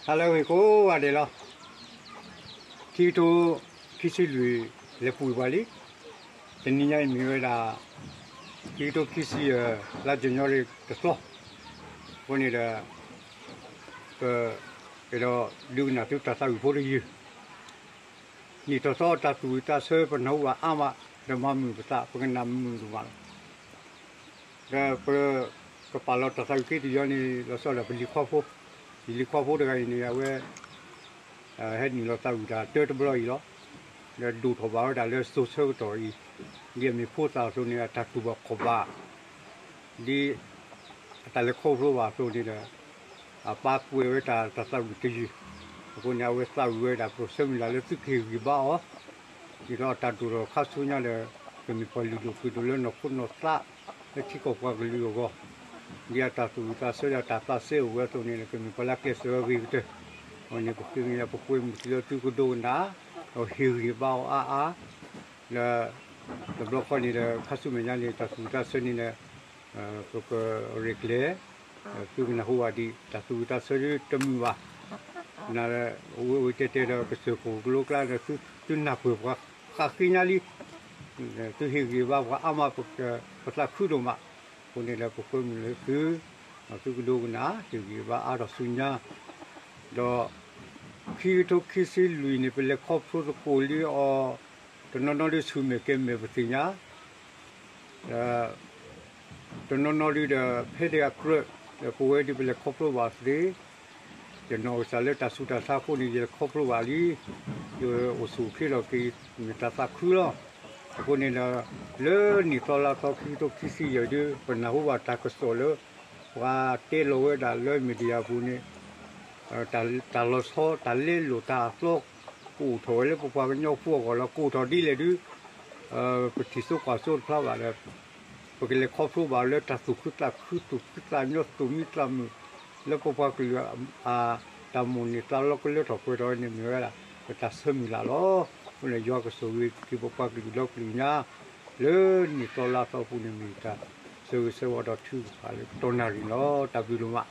ဟါလၢအဂ့ၤကိးဂၤဒဲးလီၤ. ခံကထိခံဆံလွံၢ် လဲၤပှ့ၤပှၤလံ. တနံၤညါအံၤမ့ၢ်ဝဲဒၣ် ခံကထိခံဆံယဲၢ် လါယနူၤအါရံၤတသီ, အဃိန့ၣ်ဒီး ပအဲၣ်ဒိးဒုးကနၣ်သုတၢ်သးဝံၣ်ဖိတယုၢ်, နံၣ်ထီၣ်သီတၢ်သူၣ်ဝံၣ်သးဆၢ ပနၢ်ဟူဘၣ်အါမး, ဒီးမၤမုာ်ပသး ပကနၣ်မုာ်ဒိၣ်မးလီၤ. ဒီးပကပာ်လီၤတၢ်သးဝံၣ်ခံတယုၢ်န့ၣ် လီၤဆီဒၣ်တၢ်ပလံၤခီဖိ, ပလံၤခီဖိတဂၤအံၤန့ၣ် အဝဲ ဟဲနုာ်လီၤသးဝံၣ်တၢ်တၢတဘျီအံၤလီၤ. ဒီးဒိၣ်ထီၣ်ဘၣ်ဝဲဒၣ်လၢစိၤဆၢကတီၢ်အံၤ, ဒ်အမ့ၢ်ဖိသၣ်အသိးန့ၣ် အတၢ်တူၢ်ဘၣ်ခီၣ်ဘၣ်, ဒ်အတၢ်လဲၤခီဖျိဘၣ်အသိးန့ၣ်ဒီး အပၢ်ကွဲးဝဲတၢ် တၢ်သးဝံၣ်တယုၢ်, အဃိန့ၣ် အဝဲသးဝံၣ်ဝဲဒၣ် ပဆၢမုၢ်လၢ်လၢသုကဟ့ၣ်ဂံၢ်ဘါအီၤ, ဒ်သိးအတၢ်ဒိၣ်ထီၣ်ခါဆူညါဒီး ကမ့ၢ်ပှၤလုၢ်ဒိၣ်ပှ့ၤဒိၣ်လၢနီၢ်ခိနီၢ်သး လၢထံကီၢ်ပှၤကလုာ်အဂီၢ်, ဒ်အတၢ်သူၣ်ဝံၣ်သးဆၢဒီးတၢ်သးစဲအိၣ်ဝဲအသိးန့ၣ် ကမ့ၢ်ပှၤလၢအကျဲးစၢးအဂ့ၤကတၢၢ်, အဃိန့ၣ် ပဃ့ကညးပပှဲၤမုၢ်တုၤလၢသုကဒိကနၣ် ဒီးဟ့ၣ်ဂံၢ်ဘါအီၤအါအါ, လၢ တဘျီဃီန့ၣ်ဒီး ခါဆူမဲာ်ညါန့ၣ် တၢ်သူၣ်ဝံၣ်သးဆၢန့ၣ်ဒီး ပကရဲၣ်ကျဲၤ သုကနၢ်ဟူဘၣ်ဒံး တၢ်သူၣ်ဝံၣ်သးဆၢဒ်တမုာ်ဘၣ်, န ဝဲဝဲတဲတဲဒီး ကစၢၢ်ခိၣ်ကလိကျါဒီး သုနၢ်ပၢၢ်ပှၤဃးဃ့ညါလံ, သုဟ့ၣ်ဂံၢ်ဘါပှၤအါမး ပသးခုဒိၣ်မး, အဃိန့ၣ်ဒီး ပဃ့မုၢ်လၢသု သုကဒိကနၣ် ဟ့ၣ်ဂံၢ်ဘါအါထီၣ်ဆူညါ, ဒီး ခံကထိခံဆံလွံၢ်န့ၣ် ပလဲၤခီဖျိသကိးလံအီၤ, တနီၤနီၤဒုးဆူၣ်မဲာ်ကဲၤမဲာ်ပသ့ၣ်ညါ တနီၤနီၤဒုးဒီး ဖဲဒၣ်အကြၢး ဒီးပဝဲဒုးပလဲၤခီဖျိဘၣ်သ့, ယနီၢ်ကစၢ်လၢတၢ်ဆူးတၢ်ဆါအဃိန့ၣ် ယလဲၤခီဖျိဘၣ်လံ, ယအိၣ်ဆူၣ်အိၣ်ချ့လီၤက့ၤ မ့ၢ်တၢ်သးခုလီၤ. အဃိန့ၣ်ဒီး လၢနံၣ်သီလါသီခံကထိခံဆံယဲၢ်ဒုး ပနၢ်ဟူဘၣ်တၢ်ကစီၣ်လၢ ပှၤတဲလီၤဝဲဒၣ်လၢ media ပူၤန့ၣ် တၢ်လီၤဆီ တၢ်လဲလိာ်တၢ်အသီ ကအိၣ်ထီၣ်ဝဲလၢပပှၤကညီဖိအဂီၢ်လီၤ. ကအိၣ်ထီၣ်ဒ်လဲၣ်ဒုး ပထံၣ်စိကွၢ်စိတဖျါဘၣ်ဒီး ပကလဲၤခီဖျိဘၣ်လၢတၢ်သူၣ်ခုသးခု သူၣ်ဖှံသးညီ သူၣ်မံသးမုာ် လၢပပှၤကလုာ်အတၢ်မိၣ်န့ၢ်သးလီကလၢထီၣ်ပှဲၤထီၣ်န့ၣ် မ့ၢ်ဝဲဒၣ် ပတၢ်ဆၢမုၢ်လၢ်လီၤ. အဃိန့ၣ် ယွၤကဆိၣ်ဂ့ၤက့ၤပပှၤကလုာ်လီၤကလုာ်ညါ လၢနံၣ်သီလါသီပူၤန့ၣ် မ့ၢ်တၢ်ဆၢဂ့ၤဆၢဝါဒီးထုကဖၣ်လၢကတီၢ်နၣ်ရံၣ်လီၤ. တၢ်ဘျုးဒိၣ်မး.